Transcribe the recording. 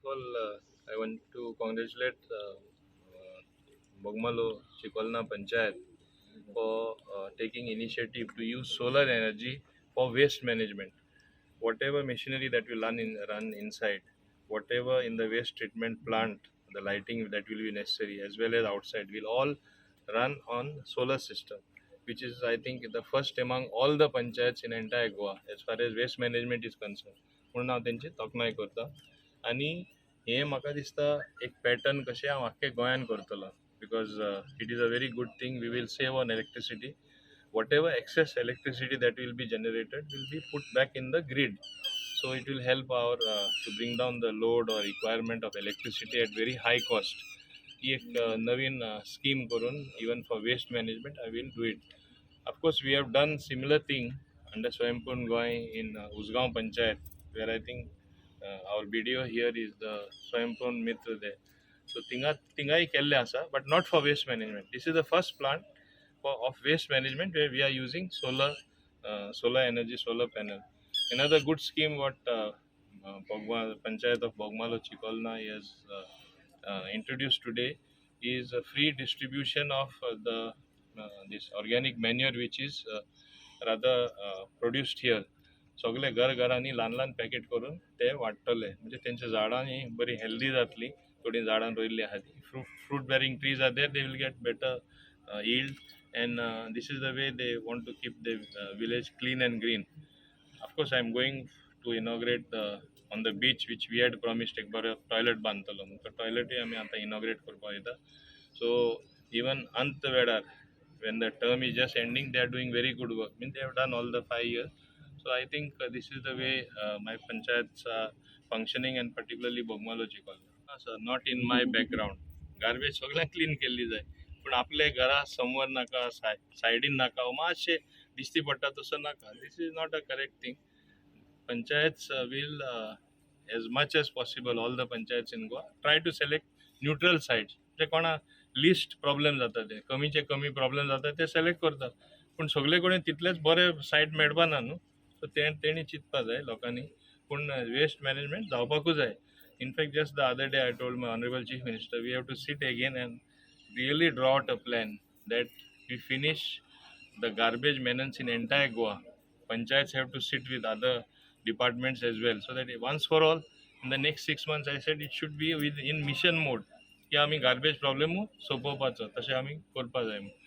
All, I want to congratulate Bogmalo Chicolna Panchayat for taking initiative to use solar energy for waste management. Whatever machinery that will run inside, whatever in the waste treatment plant, the lighting that will be necessary as well as outside will all run on solar system, which is, I think, the first among all the panchayats in entire Goa as far as waste management is concerned. म्हणून हांव तेंची तोखणाय करता आनी हें म्हाका दिसता एक पॅटर्न कशें हांव आख्खे गोंयान करतलो, because it is a very good thing. We will save on electricity. Whatever excess electricity that will be generated will be put back in the grid, so it will help our to bring down the load or requirement of electricity at very high cost. ही एक नवीन scheme करून even for waste management I will do it. Of course, we have done similar thing under Swayampurna Goa in Usgao Panchayat, where I think our BDO here is the Swayampurna Mitra there. So थिंगा थिंगाय केल्लें आसा, but not for waste management. This is the first plant for of waste management where we are using solar energy, solar panel. Another good scheme what Panchayat of Bogmalo Chicolna has introduced today is a free distribution of the this organic manure which is rather produced here. सगळे घर घरांनी ल्हान ल्हान packet करून ते वाडटले, म्हणजे तेंच्या झाडांनी बरी हेल्दी जातली. थोडीं झाडां रोयल्लीं आहा ती fruit bearing trees are there, they will get better yield, and this is the way they want to keep the village clean and green. Of course, I am going to inaugurate the on the beach which we had promised, एक बरो toilet बांदतलो म्हणून. तो टॉयलेटूय आमी आतां inaugurate करपाक वयता. So even अंत वेळार, when the term is just ending, they are doing very good work. Mean, they have done all the 5 years. So I think this is the way my panchayats are functioning, and particularly Bogmalo Chicolna. Sir, not in my background. Garbage सगळ्यांक clean केल्ली जाय, पूण आपले घरा समोर नाका, सायडीन नाका, मातशें दिश्टी पडटा तसो नाका. This is not a correct thing. Panchayats will, as much as possible, all the panchayats in Goa try to select neutral sites, म्हणजे कोणा लिस्ट प्रॉब्लेम जाता, ते कमीचे कमी प्रॉब्लेम जाता ते सिलेक्ट करतात. पूण सगळे कडेन तितलेच बरे सायट मेळपा ना न्हू. सो तें तेणी चिंतपा जाय लोकांनी, पूण वेस्ट मॅनेजमेंट जावपाकूच जाय. In fact, just the other day I told my honourable Chief Minister, we have to sit again and really draw out a plan that we finish the garbage menace in entire Goa. Panchayats have to sit with other departments as well, so that once for all, in the next 6 months, I said, it should be with in mission mode की आमी garbage प्रॉब्लेमू सोंपोवपाचो, तशें आमी करपा जाय.